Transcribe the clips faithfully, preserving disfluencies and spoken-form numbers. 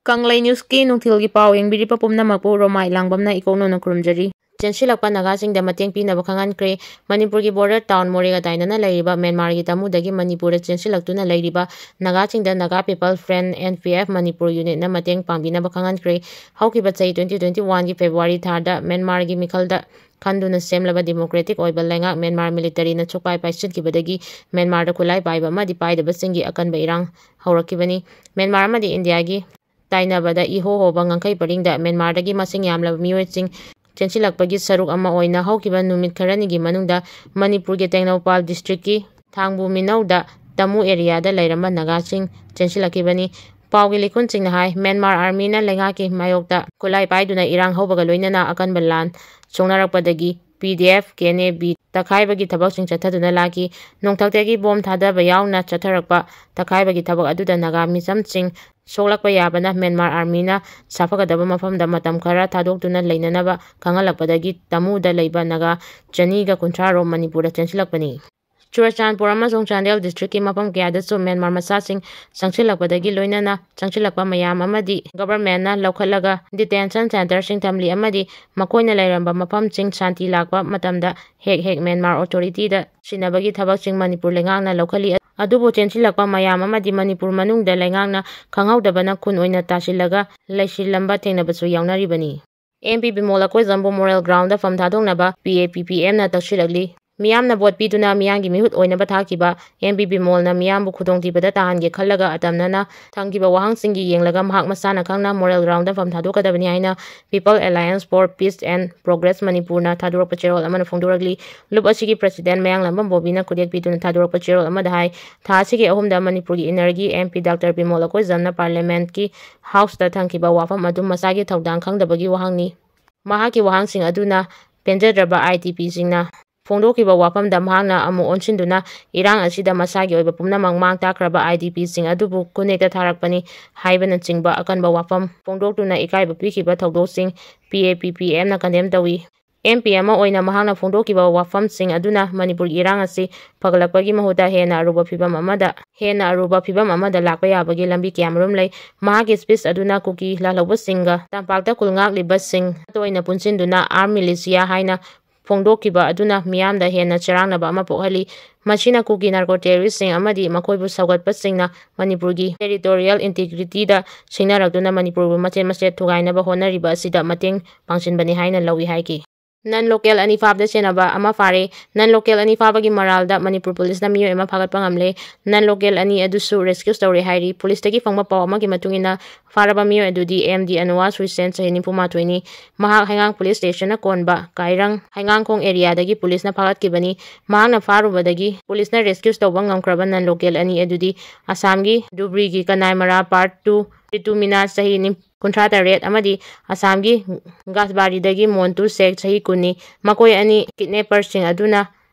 ꯀꯪꯂꯩ ꯅ꯭ꯌꯨꯁꯀꯤ ꯅꯨꯡꯊꯤꯜꯒꯤ ꯄꯥꯎ ꯌꯦꯡꯕꯤꯔꯤꯕ ꯄꯨꯝꯅꯃꯛꯄꯨ ꯔꯣꯃꯥꯏ ꯂꯥꯡꯕꯝꯅ ꯏꯀꯣꯛꯅꯅ ꯈꯨꯔꯨꯝꯖꯔꯤ꯫ ꯆꯦꯟꯁꯤꯜꯂꯛꯄ ꯅꯥꯒꯥꯁꯤꯡꯗ ꯃꯇꯦꯡ ꯄꯤꯅꯕ ꯈꯪꯍꯟꯈ꯭ꯔꯦ꯫ ꯃꯅꯤꯄꯨꯔꯒꯤ ꯕꯣꯔꯗꯔ ꯇꯥꯎꯟ ꯃꯣꯔꯦꯒ ꯇꯥꯏꯅꯅ ꯂꯩꯔꯤꯕ ꯃ꯭ꯌꯥꯟꯃꯥꯔꯒꯤ ꯇꯥꯃꯨꯗꯒꯤ ꯃꯅꯤꯄꯨꯔꯗ ꯆꯦꯟꯁꯤꯜꯂꯛꯇꯨꯅ ꯂꯩꯔꯤꯕ ꯅꯥꯒꯥꯁꯤꯡꯗ Naga people front, N P F, Manipur ꯌꯨꯅꯤꯠꯅ ꯃꯇꯦꯡ ꯄꯥꯡꯕꯤꯅꯕ ꯈꯪꯍꯟꯈ꯭ꯔꯦ꯫ ꯍꯧꯈꯤꯕ ꯆꯍꯤ twenty twenty oneꯒꯤ February ꯊꯥꯗ ꯃ꯭ꯌꯥꯟꯃꯥꯔꯒꯤ ꯃꯤꯈꯜꯗ ꯈꯟꯗꯨꯅ ꯁꯦꯝꯂꯕ ꯗꯦꯃꯣꯀ꯭ꯔꯦꯇꯤꯛ ꯑꯣꯏꯕ ꯂꯩꯉꯥꯛ ꯃ꯭ꯌꯥꯟꯃꯥꯔ ꯃꯤꯂꯤꯇꯔꯤꯅ ꯁꯨꯛꯄꯥꯏ ꯄꯥꯏꯁꯤꯟꯈꯤꯕꯗꯒꯤ ꯃ꯭ꯌꯥꯟꯃꯥꯔꯗ ꯈꯨꯠꯂꯥꯏ ꯄꯥꯏꯕ ꯑꯃꯗꯤ ꯄꯥꯏꯗꯕꯁꯤꯡꯒꯤ ꯑꯀꯟꯕ ꯏꯔꯥꯡ ꯍꯧꯔꯛꯈꯤꯕꯅꯤ꯫ ꯃ꯭ꯌꯥꯟꯃꯥꯔ ꯑꯃꯗꯤ ꯏꯟꯗꯤꯌꯥꯒꯤ ꯇꯥꯏꯅꯕꯗ ꯏꯍꯣ ꯍꯣꯕ ꯉꯝꯈꯩ ꯄꯔꯤꯡꯗ ꯃ꯭ꯌꯥꯟꯃꯥꯔꯗꯒꯤ ꯃꯁꯤꯡ ꯌꯥꯝꯂꯕ ꯃꯤꯑꯣꯏꯁꯤꯡ ꯆꯦꯟꯁꯤꯜꯂꯛꯄꯒꯤ ꯁꯔꯨꯛ ꯑꯃ ꯑꯣꯏꯅ ꯍꯧꯈꯤꯕ ꯅꯨꯃꯤꯠ ꯈꯔꯅꯤꯒꯤ ꯃꯅꯨꯡꯗ ꯃꯅꯤꯄꯨꯔꯒꯤ ꯇꯦꯡꯅꯧꯄꯥꯜ ꯗꯤꯁꯇ꯭ꯔꯤꯛꯀꯤ ꯊꯥꯡꯕꯨ ꯃꯤꯅꯧꯗ ꯇꯃꯨ ꯑꯦꯔꯤꯌꯥꯗ ꯂꯩꯔꯝꯕ ꯅꯥꯒꯥꯁꯤꯡ ꯆꯦꯟꯁꯤꯜꯂꯛꯈꯤꯕꯅꯤ꯫ ꯄꯥꯎꯒꯤ ꯂꯤꯈꯨꯟꯁꯤꯡꯅ ꯍꯥꯏ, ꯃ꯭ꯌꯥꯟꯃꯥꯔ ꯑꯥꯔꯃꯤꯅ ꯂꯩꯉꯥꯛꯀꯤ ꯃꯥꯌꯣꯛꯇ ꯈꯨꯠꯂꯥꯏ ꯄꯥꯏꯗꯨꯅ ꯏꯔꯥꯡ ꯍꯧꯕꯒ ꯂꯣꯏꯅꯅ ꯑꯀꯟꯕ ꯂꯥꯟ ꯁꯣꯛꯅꯔꯛꯄꯗꯒꯤ P D F, K N A B ꯇꯛꯈꯥꯏꯕꯒꯤ ꯊꯕꯛꯁꯤꯡ ꯆꯠꯊꯗꯨꯅ ꯂꯥꯛꯈꯤ꯫ ꯅꯣꯡꯊꯛꯇꯒꯤ ꯕꯣꯝ ꯊꯥꯗꯕ ꯌꯥꯎꯅ ꯆꯠꯊꯔꯛꯄ ꯇꯛꯈꯥꯏꯕꯒꯤ ꯊꯕꯛ ꯑꯗꯨꯗ ꯅꯥꯒꯥ ꯃꯤꯆꯝꯁꯤꯡ ꯁꯣꯛꯂꯛꯄ ꯌꯥꯕꯅ ꯃ꯭ꯌꯥꯟꯃꯥꯔ ꯑꯥꯔꯃꯤꯅ ꯁꯥꯐꯒꯗꯕ ꯃꯐꯝꯗ ꯃꯇꯝ ꯈꯔ ꯊꯥꯗꯣꯛꯇꯨꯅ ꯂꯩꯅꯅꯕ ꯈꯪꯍꯜꯂꯛꯄꯗꯒꯤ ꯇꯃꯨꯗ ꯂꯩꯕ ꯅꯥꯒꯥ ꯆꯅꯤꯒ ꯀꯨꯟꯊ꯭ꯔꯥ ꯔꯣꯝ ꯃꯅꯤꯄꯨꯔꯗ ꯆꯦꯟꯁꯤꯜꯂꯛꯄꯅꯤ꯫ ꯆꯨꯔꯆꯥꯟꯄꯨꯔ ꯑꯃꯁꯨꯡ ꯆꯥꯟꯗꯦꯜ ꯗꯤꯁꯇ꯭ꯔꯤꯛꯀꯤ ꯃꯐꯝ ꯀꯌꯥꯗꯁꯨ ꯃ꯭ꯌꯥꯟꯃꯥꯔ ꯃꯆꯥꯁꯤꯡ ꯆꯪꯁꯤꯜꯂꯛꯄꯗꯒꯤ ꯂꯣꯏꯅꯅ ꯆꯪꯁꯤꯜꯂꯛꯄ ꯃꯌꯥꯝ ꯑꯃꯗꯤ ꯒꯚꯔꯟꯃꯦꯟꯠꯅ ꯂꯧꯈꯠꯂꯒ ꯗꯤꯇꯦꯟꯁꯟ ꯁꯦꯟꯇꯔꯁꯤꯡ ꯊꯝꯂꯤ ꯑꯃꯗꯤ ꯃꯈꯣꯏꯅ ꯂꯩꯔꯝꯕ ꯃꯐꯝꯁꯤꯡ ꯁꯥꯟꯇꯤ ꯂꯥꯛꯄ ꯃꯇꯝꯗ ꯍꯦꯛ ꯍꯦꯛ ꯃ꯭ꯌꯥꯟꯃꯥꯔ ꯑꯣꯊꯣꯔꯤꯇꯤꯗ ꯁꯤꯟꯅꯕꯒꯤ ꯊꯕꯛꯁꯤꯡ ꯃꯅꯤꯄꯨꯔ ꯂꯩꯉꯥꯛꯅ ꯂꯧꯈꯠꯂꯤ꯫ ꯑꯗꯨꯕꯨ ꯆꯦꯟꯁꯤꯜꯂꯛꯄ ꯃꯌꯥꯝ ꯑꯃꯗꯤ ꯃꯅꯤꯄꯨꯔ ꯃꯅꯨꯡꯗ ꯂꯩꯉꯥꯛꯅ ꯈꯪꯍꯧꯗꯕꯅ ꯈꯨꯟ ꯑꯣꯏꯅ ꯇꯥꯁꯤꯜꯂꯒ ꯂꯩꯁꯤꯜꯂꯝꯕ ꯊꯦꯡꯅꯕꯁꯨ ꯌꯥꯎꯅꯔꯤꯕꯅꯤ꯫ M P Bimol ꯑꯀꯣꯏꯖꯝꯕꯨ moral ground ꯐꯝ ꯊꯥꯗꯣꯛꯅꯕ ꯄꯤ ꯑꯦ ꯄꯤ ꯄꯤ ꯑꯦꯝꯅ ꯇꯛꯁꯤꯜꯂꯛꯂꯤ꯫ ꯃꯤꯌꯥꯝꯅ ꯚꯣꯠ ꯄꯤꯗꯨꯅ ꯃꯤꯌꯥꯝꯒꯤ ꯃꯤꯍꯨꯠ ꯑꯣꯏꯅꯕ ꯊꯥꯈꯤꯕ ꯑꯦꯝ ꯄꯤ ꯕꯤꯃꯣꯜꯅ ꯃꯤꯌꯥꯝꯕꯨ ꯈꯨꯗꯣꯡꯊꯤꯕꯗ ꯇꯥꯍꯟꯒꯦ ꯈꯜꯂꯒ ꯑꯇꯝꯅꯅ ꯊꯝꯈꯤꯕ ꯋꯥꯍꯪꯁꯤꯡꯒꯤ ꯌꯦꯡꯂꯒ ꯃꯍꯥꯛ ꯃꯁꯥꯅ ꯈꯪꯅ ꯃꯣꯔꯦꯜ ꯒ꯭ꯔꯥꯎꯟꯗ ꯐꯝ ꯊꯥꯗꯣꯛꯀꯗꯕꯅꯤ ꯍꯥꯏꯅ People Alliance for Peace and Progress ꯃꯅꯤꯄꯨꯔꯅ ꯊꯥꯗꯣꯔꯛꯄ ꯆꯦꯔꯣꯜ ꯑꯃꯅ ꯐꯣꯡꯗꯣꯔꯛꯂꯤ꯫ ꯂꯨꯞ ꯑꯁꯤꯒꯤ ꯄ꯭ꯔꯁꯤꯗꯦꯟꯠ ꯃꯌꯥꯡꯂꯥꯡꯕꯝ ꯕꯣꯕꯤꯅ ꯈꯨꯗꯦꯛ ꯄꯤꯗꯨꯅ ꯊꯥꯗꯣꯔꯛꯄ ꯆꯦꯔꯣꯜ ꯑꯃꯗ ꯍꯥꯏ, ꯊꯥ ꯑꯁꯤꯒꯤ ꯑꯍꯨꯝꯗ ꯃꯅꯤꯄꯨꯔꯒꯤ ꯏꯟꯅꯔꯒꯤ ꯑꯦꯝ ꯄꯤ ꯗꯥꯛꯇꯔ ꯕꯤꯃꯣꯜ ꯑꯀꯣꯏꯖꯝꯅ ꯄꯥꯔꯂꯤꯌꯥꯃꯦꯟꯠꯀꯤ ꯍꯥꯎꯁꯇ ꯊꯝꯈꯤꯕ ꯋꯥꯐꯝ ꯑꯗꯨ ꯃꯁꯥꯒꯤ ꯊꯧꯗꯥꯡ ꯈꯪꯗꯕꯒꯤ ꯋꯥꯍꯪꯅꯤ꯫ ꯃꯍꯥꯛꯀꯤ ꯋꯥꯍꯪꯁꯤꯡ ꯑꯗꯨꯅ ꯄꯦꯟꯖꯗ꯭ꯔꯕ ꯑꯥꯏ ꯗꯤ ꯄꯤꯁꯤꯡꯅ ꯐꯣꯡꯗꯣꯛꯈꯤꯕ ꯋꯥꯐꯝꯗ ꯃꯍꯥꯛꯅ ꯑꯃꯨꯛ ꯑꯣꯟꯁꯤꯟꯗꯨꯅ ꯏꯔꯥꯡ ꯑꯁꯤꯗ ꯃꯁꯥꯒꯤ ꯑꯣꯏꯕ ꯄꯨꯝꯅꯃꯛ ꯃꯥꯡ ꯇꯥꯛꯈ꯭ꯔꯕ ꯑꯥꯏ ꯗꯤ ꯄꯤꯁꯤꯡ ꯑꯗꯨꯕꯨ ꯈꯨꯟꯅꯦꯛꯇ ꯊꯥꯔꯛꯄꯅꯤ ꯍꯥꯏꯕꯅꯆꯤꯡꯕ ꯑꯀꯟꯕ ꯋꯥꯐꯝ ꯐꯣꯡꯗꯣꯛꯇꯨꯅ ꯏꯀꯥꯏꯕ ꯄꯤꯈꯤꯕ ꯊꯧꯗꯣꯛꯁꯤꯡ ꯄꯤ ꯑꯦ ꯄꯤ ꯄꯤ ꯑꯦꯝꯅ ꯀꯟꯗꯦꯝ ꯇꯧꯏ꯫ ꯑꯦꯝ ꯄꯤ ꯑꯃ ꯑꯣꯏꯅ ꯃꯍꯥꯛꯅ ꯐꯣꯡꯗꯣꯛꯈꯤꯕ ꯋꯥꯐꯝꯁꯤꯡ ꯑꯗꯨꯅ ꯃꯅꯤꯄꯨꯔꯒꯤ ꯏꯔꯥꯡ ꯑꯁꯤ ꯐꯒꯠꯂꯛꯄꯒꯤ ꯃꯍꯨꯠꯇ ꯍꯦꯟꯅ ꯑꯔꯨꯕ ꯐꯤꯕꯝ ꯑꯃꯗ, ꯍꯦꯟꯅ ꯑꯔꯨꯕ ꯐꯤꯕꯝ ꯑꯃꯗ ꯂꯥꯛꯄ ꯌꯥꯕꯒꯤ ꯂꯝꯕꯤ ꯀꯌꯥꯃꯔꯨꯝ ꯂꯩ꯫ ꯃꯍꯥꯛꯀꯤ speech ꯑꯗꯨꯅ ꯀꯨꯀꯤ ꯂꯥꯜꯍꯧꯕꯁꯤꯡꯒ ꯇꯝꯄꯥꯛꯇ ꯈꯨꯜ ꯉꯥꯛꯂꯤꯕꯁꯤꯡ ꯇꯣꯏꯅ ꯄꯨꯟꯁꯤꯟꯗꯨꯅ armed militia ꯍꯥꯏꯅ ꯐꯣꯡꯗꯣꯛꯈꯤꯕ ꯑꯗꯨꯅ ꯃꯤꯌꯥꯝꯗ ꯍꯦꯟꯅ ꯆꯔꯥꯡꯅꯕ ꯑꯃ ꯄꯣꯛꯍꯜꯂꯤ꯫ ꯃꯁꯤꯅ ꯀꯨꯀꯤ narco terroristꯁꯤꯡ ꯑꯃꯗꯤ ꯃꯈꯣꯏꯕꯨ ꯁꯧꯒꯠꯄꯁꯤꯡꯅ ꯃꯅꯤꯄꯨꯔꯒꯤ territorial integrityꯗ ꯁꯤꯡꯅꯔꯛꯇꯨꯅ ꯃꯅꯤꯄꯨꯔꯕꯨ ꯃꯆꯦꯠ ꯃꯆꯦꯠ ꯊꯨꯒꯥꯏꯅꯕ ꯍꯣꯠꯅꯔꯤꯕ ꯑꯁꯤꯗ ꯃꯇꯦꯡ ꯄꯥꯡꯁꯤꯟꯕꯅꯤ ꯍꯥꯏꯅ ꯂꯧꯏ ꯍꯥꯏꯈꯤ꯫ Non local ꯑꯅꯤ ꯐꯥꯕꯗ ꯁꯦꯟꯅꯕ ꯑꯃ ꯐꯥꯔꯦ꯫ Non local ꯑꯅꯤ ꯐꯥꯕꯒꯤ ꯃꯔꯥꯜꯗ ꯃꯅꯤꯄꯨꯔ ꯄꯨꯂꯤꯁꯅ ꯃꯤꯑꯣꯏ ꯑꯃ ꯐꯥꯒꯠꯄ ꯉꯝꯂꯦ꯫ Non local ꯑꯅꯤ ꯑꯗꯨꯁꯨ rescue ꯇꯧꯔꯦ ꯍꯥꯏꯔꯤ꯫ ꯄꯨꯂꯤꯁꯇꯒꯤ ꯐꯪꯕ ꯄꯥꯎ ꯑꯃꯒꯤ ꯃꯇꯨꯡ ꯏꯟꯅ, ꯐꯥꯔꯕ ꯃꯤꯑꯣꯏ ꯑꯗꯨꯗꯤ ꯑꯦꯝ ꯗꯤ ꯑꯅꯨꯋꯥꯁ ꯍꯨꯏꯁꯦꯟ, ꯆꯍꯤ ꯅꯤꯐꯨ ꯃꯥꯊꯣꯏꯅꯤ꯫ ꯃꯍꯥꯛ ꯍꯩꯉꯥꯡ ꯄꯨꯂꯤꯁ ꯁ꯭ꯇꯦꯁꯟꯅ ꯀꯣꯟꯕ ꯀꯥꯏꯔꯪ ꯍꯩꯉꯥꯡꯈꯣꯡ ꯑꯦꯔꯤꯌꯥꯗꯒꯤ ꯄꯨꯂꯤꯁꯅ ꯐꯥꯒꯠꯈꯤꯕꯅꯤ꯫ ꯃꯍꯥꯛꯅ ꯐꯥꯔꯨꯕꯗꯒꯤ ꯄꯨꯂꯤꯁꯅ rescue ꯇꯧꯕ ꯉꯝꯈ꯭ꯔꯕ non local ꯑꯅꯤ ꯑꯗꯨꯗꯤ ꯑꯁꯥꯝꯒꯤ ꯙꯨꯕ꯭ꯔꯤꯒꯤ ꯀꯅꯥꯏꯃꯔꯥ ꯄꯥꯔꯠ ꯇꯨ, ꯔꯤꯇꯨ ꯃꯤꯅꯥꯖ, ꯆꯍꯤ ꯅꯤ-, ꯀꯨꯟꯊ꯭ꯔꯥ ꯇꯔꯦꯠ, ꯑꯃꯗꯤ ꯑꯁꯥꯝꯒꯤ ꯒꯥꯁꯕꯥꯔꯤꯗꯒꯤ ꯃꯣꯟꯇꯨ ꯁꯦꯈ, ꯆꯍꯤ ꯀꯨꯟꯅꯤ꯫ ꯃꯈꯣꯏ ꯑꯅꯤ kidnapperꯁꯤꯡ ꯑꯗꯨꯅ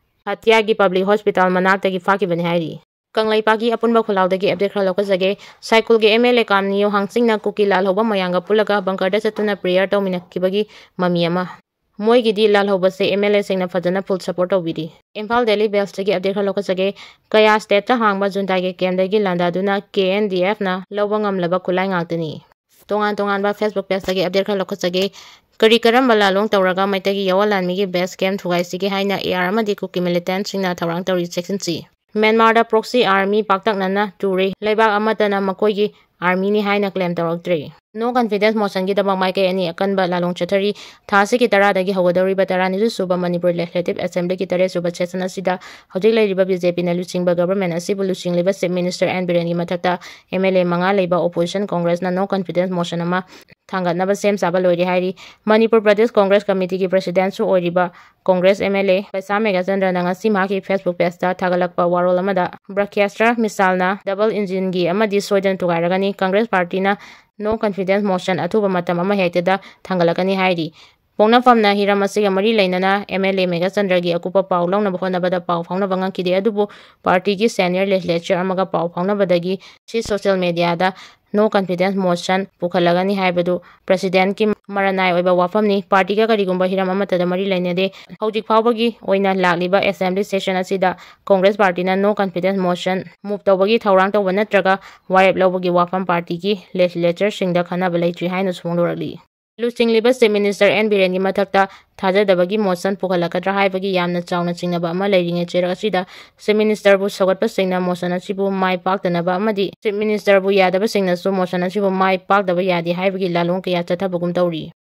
ꯍꯇꯤꯌꯥꯒꯤ ꯄꯕ꯭ꯂꯤꯛ ꯍꯣꯁꯄꯤꯇꯥꯜ ꯃꯅꯥꯛꯇꯒꯤ ꯐꯥꯈꯤꯕꯅꯤ ꯍꯥꯏꯔꯤ꯫ ꯀꯪꯂꯩꯄꯥꯛꯀꯤ ꯑꯄꯨꯟꯕ ꯈꯨꯜꯂꯥꯎꯗꯒꯤ update ꯈꯔ ꯂꯧꯈꯠꯆꯒꯦ꯫ ꯁꯥꯏꯀꯨꯜꯒꯤ ꯑꯦꯝ ꯑꯦꯜ ꯑꯦ ꯀꯥꯝꯅꯤꯌꯨ ꯍꯥꯡꯆꯤꯡꯅ ꯀꯨꯀꯤ ꯂꯥꯜꯍꯧꯕ ꯃꯌꯥꯝꯒ ꯄꯨꯜꯂꯒ ꯕꯪꯀꯔꯗ ꯆꯠꯇꯨꯅ prayer ꯇꯧꯃꯤꯟꯅꯈꯤꯕꯒꯤ ꯃꯃꯤ ꯑꯃ꯫ ꯃꯣꯏꯒꯤꯗꯤ ꯂꯥꯜꯍꯧꯕꯁꯦ ꯑꯦꯝ ꯑꯦꯜ ꯑꯦꯁꯤꯡꯅ ꯐꯖꯅ full support ꯇꯧꯕꯤꯔꯤ꯫ Imphal Daily Mailꯁꯇꯒꯤ update ꯈꯔ ꯂꯧꯈꯠꯆꯒꯦ꯫ ꯀꯌꯥ stateꯇ ꯍꯥꯡꯕ ꯖꯨꯟꯇꯥꯒꯤ campꯇꯒꯤ ꯂꯥꯟꯗꯥꯗꯨꯅ ꯀꯦ ꯑꯦꯟ ꯗꯤ ꯑꯦꯐꯅ ꯂꯧꯕ ꯉꯝꯂꯕ ꯈꯨꯠꯂꯥꯏ ꯉꯥꯛꯇꯅꯤ꯫ ꯇꯣꯉꯥꯟ ꯇꯣꯉꯥꯟꯕ Facebook pageꯇꯒꯤ update ꯈꯔ ꯂꯧꯈꯠꯆꯒꯦ꯫ ꯀꯔꯤ ꯀꯔꯝꯕ ꯂꯥꯂꯣꯡ ꯇꯧꯔꯒ ꯃꯩꯇꯩꯒꯤ ꯌꯥꯑꯣꯟ ꯂꯥꯟꯃꯤꯒꯤ base camp ꯊꯨꯒꯥꯏꯁꯤꯒꯦ ꯍꯥꯏꯅ ꯑꯦ ꯑꯥꯔ ꯑꯃꯗꯤ ꯀꯨꯀꯤ militantꯁꯤꯡꯅ ꯊꯧꯔꯥꯡ ꯇꯧꯔꯤ, ꯆꯦꯛꯁꯤꯟꯁꯤ꯫ ꯃ꯭ꯌꯥꯟꯃꯥꯔꯗ proxy army ꯄꯥꯛꯇꯛꯅꯅ ꯇꯨꯔꯦ꯫ ꯂꯩꯕꯥꯛ ꯑꯃꯠꯇꯅ ꯃꯈꯣꯏꯒꯤ armyꯅꯤ ꯍꯥꯏꯅ claim ꯇꯧꯔꯛꯇ꯭ꯔꯤ꯫ No confidence motionꯒꯤꯗꯃꯛ ꯃꯥꯏꯀꯩ ꯑꯅꯤ ꯑꯀꯟꯕ ꯂꯥꯂꯣꯡ ꯆꯠꯊꯔꯤ꯫ ꯊꯥ ꯑꯁꯤꯒꯤ ꯇꯔꯥꯗꯒꯤ ꯍꯧꯒꯗꯧꯔꯤꯕ ꯇꯔꯥꯅꯤꯊꯣꯏ ꯁꯨꯕ ꯃꯅꯤꯄꯨꯔ Legislative Assemblyꯒꯤ ꯇꯔꯦꯠ ꯁꯨꯕ session ꯑꯁꯤꯗ ꯍꯧꯖꯤꯛ ꯂꯩꯔꯤꯕ ꯕꯤ ꯖꯦ ꯄꯤꯅ ꯂꯨꯆꯤꯡꯕ government ꯑꯁꯤꯕꯨ ꯂꯨꯆꯤꯡꯂꯤꯕ Chief Minister ꯑꯦꯟ ꯕꯤꯔꯦꯟꯒꯤ ꯃꯊꯛꯇ ꯑꯦꯝ ꯑꯦꯜ ꯑꯦ ꯃꯉꯥ ꯂꯩꯕ opposition Congressꯅ no confidence motion ꯑꯃ ꯊꯥꯡꯒꯠꯅꯕ ꯁꯦꯝ ꯁꯥꯕ ꯂꯣꯏꯔꯦ ꯍꯥꯏꯔꯤ꯫ ꯃꯅꯤꯄꯨꯔ ꯄ꯭ꯔꯗꯦꯁ ꯀꯣꯡꯒ꯭ꯔꯦꯁ ꯀꯃꯤꯇꯤꯒꯤ presidentꯁꯨ ꯑꯣꯏꯔꯤꯕ ꯀꯣꯡꯒ꯭ꯔꯦꯁ ꯑꯦꯝ ꯑꯦꯜ ꯑꯦ ꯄꯩꯁꯥ ꯃꯦꯘꯆꯟꯗ꯭ꯔꯅ ꯉꯁꯤ ꯃꯍꯥꯛꯀꯤ Facebook pageꯇ ꯊꯥꯒꯠꯂꯛꯄ ꯋꯥꯔꯣꯜ ꯑꯃꯗ, ꯕ꯭ꯔꯈ꯭ꯌꯥꯁꯇ꯭ꯔ ꯃꯤꯁꯥꯜꯅ double engineꯒꯤ ꯑꯃꯗꯤ ꯁꯣꯏꯗꯅ ꯊꯨꯒꯥꯏꯔꯒꯅꯤ꯫ ꯀꯪꯒ꯭ꯔꯦꯁ ꯄꯥꯔꯇꯤꯅ no confidence motion ꯑꯊꯨꯕ ꯃꯇꯝ ꯑꯃ ꯍꯦꯛꯇꯗ ꯊꯥꯡꯒꯠꯂꯛꯀꯅꯤ ꯍꯥꯏꯔꯤ꯫ ꯄꯣꯛꯅꯐꯝꯅ ꯍꯤꯔꯝ ꯑꯁꯤꯒ ꯃꯔꯤ ꯂꯩꯅꯅ ꯑꯦꯝ ꯑꯦꯜ ꯑꯦ ꯃꯦꯘꯆꯟꯗ꯭ꯔꯒꯤ ꯑꯀꯨꯞꯄ ꯄꯥꯎ ꯂꯧꯅꯕ ꯍꯣꯠꯅꯕꯗ ꯄꯥꯎ ꯐꯥꯎꯅꯕ ꯉꯝꯈꯤꯗꯦ, ꯑꯗꯨꯕꯨ ꯄꯥꯔꯇꯤꯒꯤ senior legislature ꯑꯃꯒ ꯄꯥꯎ ꯐꯥꯎꯅꯕꯗꯒꯤ ꯁꯤ social mediaꯗ no confidence motion ꯄꯨꯈꯠꯂꯒꯅꯤ ꯍꯥꯏꯕꯗꯨ Presidentꯀꯤ ꯃꯔꯅꯥꯏ ꯑꯣꯏꯕ ꯋꯥꯐꯝꯅꯤ꯫ Partyꯒ ꯀꯔꯤꯒꯨꯝꯕ ꯍꯤꯔꯝ ꯑꯃꯠꯇꯗ ꯃꯔꯤ ꯂꯩꯅꯗꯦ꯫ ꯍꯧꯖꯤꯛ ꯐꯥꯎꯕꯒꯤ ꯑꯣꯏꯅ ꯂꯥꯛꯂꯤꯕ Assembly session ꯑꯁꯤꯗ Congress Partyꯅ no confidence motion move ꯇꯧꯕꯒꯤ ꯊꯧꯔꯥꯡ ꯇꯧꯕ ꯅꯠꯇ꯭ꯔꯒ ꯋꯥꯔꯦꯞ ꯂꯧꯕꯒꯤ ꯋꯥꯐꯝ partyꯒꯤ legislatureꯁꯤꯡꯗ ꯈꯟꯅꯕ ꯂꯩꯇ꯭ꯔꯤ ꯍꯥꯏꯅꯁꯨ ꯐꯣꯡꯗꯣꯔꯛꯂꯤ꯫ ꯂꯨꯆꯤꯡꯂꯤꯕ Chief Minister ꯑꯦꯟ ꯕꯤꯔꯦꯟꯒꯤ ꯃꯊꯛꯇ ꯊꯥꯖꯗꯕꯒꯤ motion ꯄꯨꯈꯠꯂꯛꯀꯗ꯭ꯔꯥ ꯍꯥꯏꯕꯒꯤ ꯌꯥꯝꯅ ꯆꯥꯎꯅ ꯆꯤꯡꯅꯕ ꯑꯃ ꯂꯩꯔꯤꯉꯩ ꯆꯩꯔꯛ ꯑꯁꯤꯗ Chief Ministerꯕꯨ ꯁꯧꯒꯠꯄꯁꯤꯡꯅ motion ꯑꯁꯤꯕꯨ ꯃꯥꯏ ꯄꯥꯛꯇꯅꯕ ꯑꯃꯗꯤ Chief Ministerꯕꯨ ꯌꯥꯗꯕꯁꯤꯡꯅꯁꯨ motion ꯑꯁꯤꯕꯨ ꯃꯥꯏ ꯄꯥꯛꯇꯕ ꯌꯥꯗꯦ ꯍꯥꯏꯕꯒꯤ ꯂꯥꯂꯣꯡ ꯀꯌꯥ ꯆꯠꯊꯕꯒꯨꯝ ꯇꯧꯔꯤ꯫